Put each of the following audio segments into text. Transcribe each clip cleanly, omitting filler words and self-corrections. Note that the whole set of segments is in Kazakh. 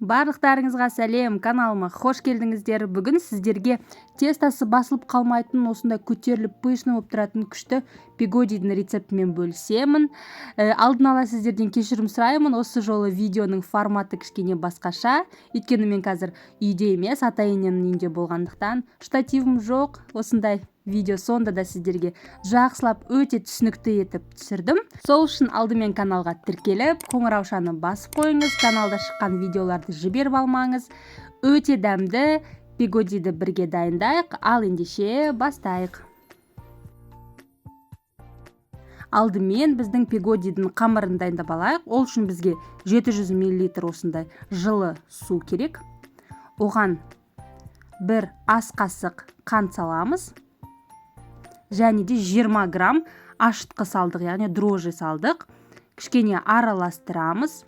Барлықтарыңызға сәлем, каналыма хош келдіңіздер. Бүгін сіздерге тестосы басылып қалмайтын, осындай көтеріліп пышный болып тұратын күшті пигодидің рецептімен бөлісемін. Алдын ала сіздерден кешірім сұраймын. Осы жолы видеоның форматы кішкене басқаша. Өйткені мен қазір үйде емес, ата-енемнің үйінде болғандықтан штативім жоқ. Осындай видео сонда да сіздерге жақсылап өте түсінікті етіп түсірдім. Сол үшін алдымен каналға тіркеліп, қоңыраушаны басып қойыңыз, каналда шыққан видеоларды жіберіп алмаңыз. Өте дәмді пигодиді бірге дайындайық, ал ендеше бастайық. Алдымен біздің пигодидің қамырын дайындап алайық. Ол үшін бізге 700 миллилитр осындай жылы су керек. Оған бір ас қасық қант саламыз. Және де 20 грамм ашытқы салдық, яғни дрожжи салдық. Кішкене араластырамыз.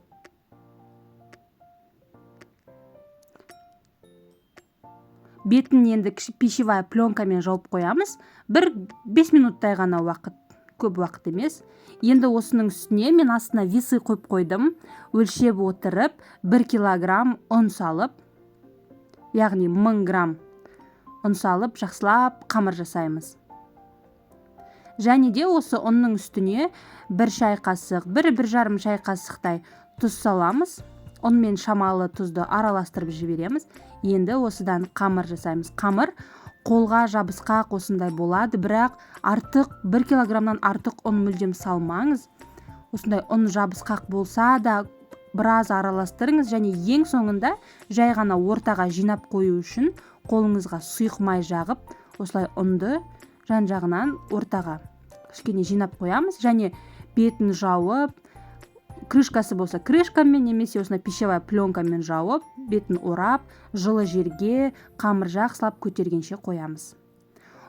Бетін енді пищевая пленкамен жауып қоямыз. Бір 5 минуттай ғана уақыт, көп уақыт емес. Енді осының үстіне мен астына весы қойып қойдым. Өлшеп отырып 1 килограмм ұн салып, яғни 1000 грамм ұн салып, жақсылап қамыр жасаймыз. Және де осы ұнның үстіне бір шай қасық, бір жарым шай қасықтай тұз саламыз. Ұн мен шамалы тұзды араластырып жібереміз. Енді осыдан қамыр жасаймыз. Қамыр қолға жабысқақ осындай болады, бірақ артық 1 килограммнан артық ұн мүлдем салмаңыз. Осындай ұн жабысқақ болса да біраз араластырыңыз және ең соңында жай ғана ортаға жинап қою үшін қолыңызға сұйық май жағып, осылай ұнды жан-жағынан ортаға кішкене жинап қоямыз және бетін жауып, крышкасы болса крышкамен немесе осындай пищевая пленкамен жауып, бетін орап, жылы жерге қамыр жақсылап көтергенше қоямыз.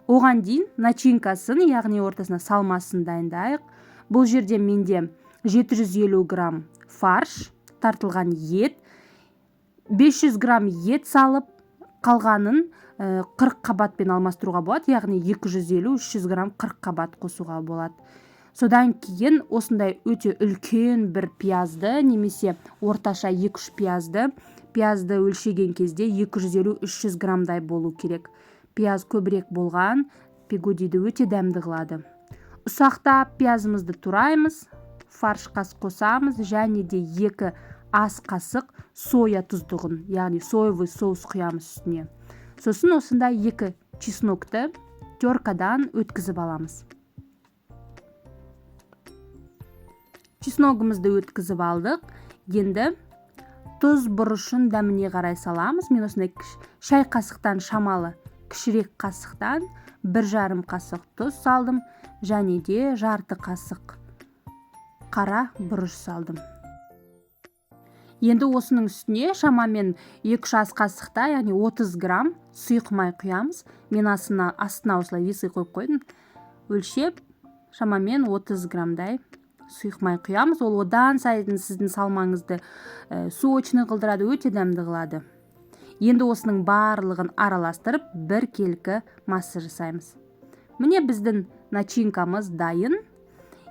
Оған дейін начинкасын, яғни ортасына салмасын дайындайық. Бұл жерде менде 750 грамм фарш, тартылған ет, 500 грамм ет салып, қалғанын 40 қабатпен алмастыруға болады, яғни екі жүз елу, үш жүз грамм 40 қабат қосуға болады. Содан кейін осындай өте үлкен бір пиязды немесе орташа екі-үш пиязды өлшеген кезде екі жүз елу, үш жүз граммдай болу керек. Пияз көбірек болған пигодиді өте дәмді қылады. Ұсақтап пиязымызды тураймыз, фаршқа қосамыз және де 2 ас қасық соя тұздығын, яғни соевый соус құямыз үстіне. Сосын осындай 2 чеснокты теркадан өткізіп аламыз. Чесногымызды өткізіп алдық. Енді тұз бұрышын дәміне қарай саламыз. Мен осындай шай қасықтан шамалы кішірек қасықтан бір жарым қасық тұз салдым және де жарты қасық қара бұрыш салдым. Енді осының үстіне шамамен екі-үш ас қасықта, яғни 30 грамм сұйық май құямыз. Мен астына осылай весы қойып қойдым. Өлшеп шамамен 30 граммдай сұйық май құямыз. Ол одан сайын сіздің салмаңызды сочный қылдырады, өте дәмді қылады. Енді осының барлығын араластырып, бір келкі масса жасаймыз. Міне біздің начинкамыз дайын.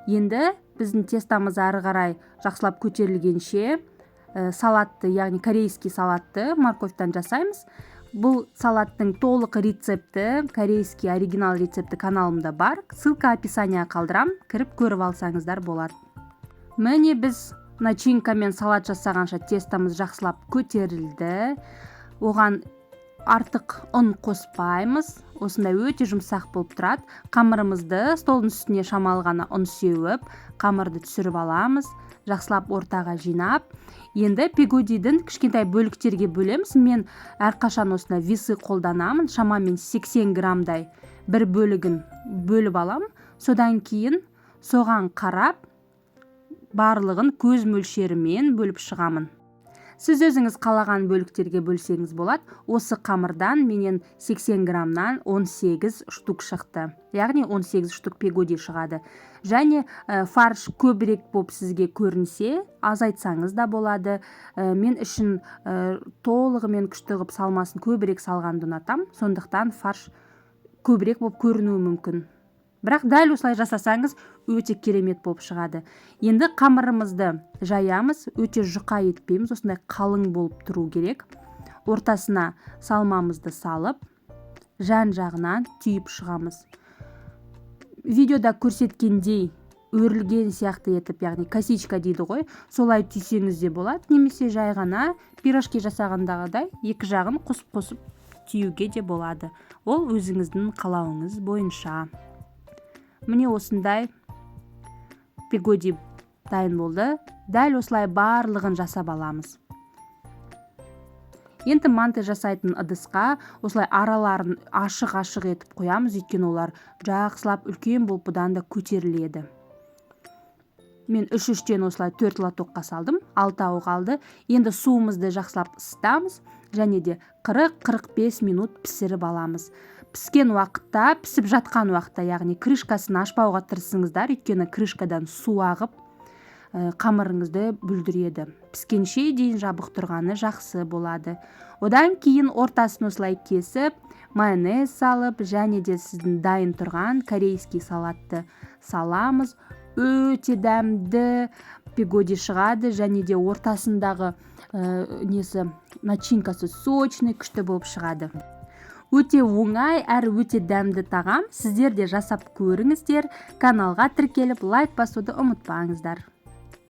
Енді біздің тестамыз ары қарай жақсылап көтерілгенше салатты, яғни корейский салатты морковьтан жасаймыз. Бұл салаттың толық рецепті, корейский оригинал рецепті каналымда бар. Ссылка описанияға қалдырам, кіріп көріп алсаңыздар болады. Міне біз начинкамен салат жасағанша тестамыз жақсылап көтерілді. Оған артық ұн қоспаймыз. Осындай өте жұмсақ болып тұрады. Қамырымызды столдың үстіне шамалы ғана ұн сеуіп, қамырды түсіріп аламыз. Жақсылап ортаға жинап. Енді пигодидің кішкентай бөліктерге бөлеміз. Мен әрқашан осындай весы қолданамын. Шамамен 80 граммдай бір бөлігін бөліп алам. Содан кейін соған қарап барлығын көз мөлшерімен бөліп шығамын. Сіз өзіңіз қалаған бөліктерге бөлсеңіз болады. Осы қамырдан менен 80 граммнан 18 штук шықты. Яғни 18 штук пигоди шығады. Және фарш көбірек боп сізге көрінсе, азайтсаңыз да болады. Мен ішін толығымен күшті қылып салмасын көбірек салғанды ұнатам. Сондықтан фарш көбірек боп көрінуі мүмкін. Бірақ дәл осылай жасасаңыз, өте керемет болып шығады. Енді қамырымызды жаямыз, өте жұқа етпейміз, осындай қалың болып тұру керек. Ортасына салмамызды салып, жан жағынан түйіп шығамыз. Видеода көрсеткендей өрілген сияқты етіп, яғни косичка дейді ғой, солай түйсеңіз де болады немесе жай ғана пирожки жасағандағыдай екі жағын қосып-қосып түюге де болады. Ол өзіңіздің қалауыңыз бойынша. Міне, осындай пигоди дайын болды. Дәл осылай барлығын жасап аламыз. Енді манты жасайтын ыдысқа осылай араларын ашық-ашық етіп қоямыз, өйткені олар жақсылап үлкен болып бұдан да көтеріледі. Мен үш үштен осылай төрт лотокқа салдым, алтауы қалды. Енді суымызды жақсылап ысытамыз және де 40-45 минут пісіріп аламыз. Піскен уақытта, пісіп жатқан уақытта, яғни крышкасын ашпауға тырысыңыздар, өйткені крышкадан су ағып, қамырыңызды бүлдіреді. Піскенше дейін жабық тұрғаны жақсы болады. Одан кейін ортасын осылай кесіп, майонез салып және де сіздің дайын тұрған корейский салатты саламыз. Өте дәмді пигоди шығады және де ортасындағы несі, начинкасы сочный, күшті болып шығады. Өте оңай әрі өте дәмді тағам. Сіздер де жасап көріңіздер. Каналға тіркеліп, лайк басуды ұмытпаңыздар.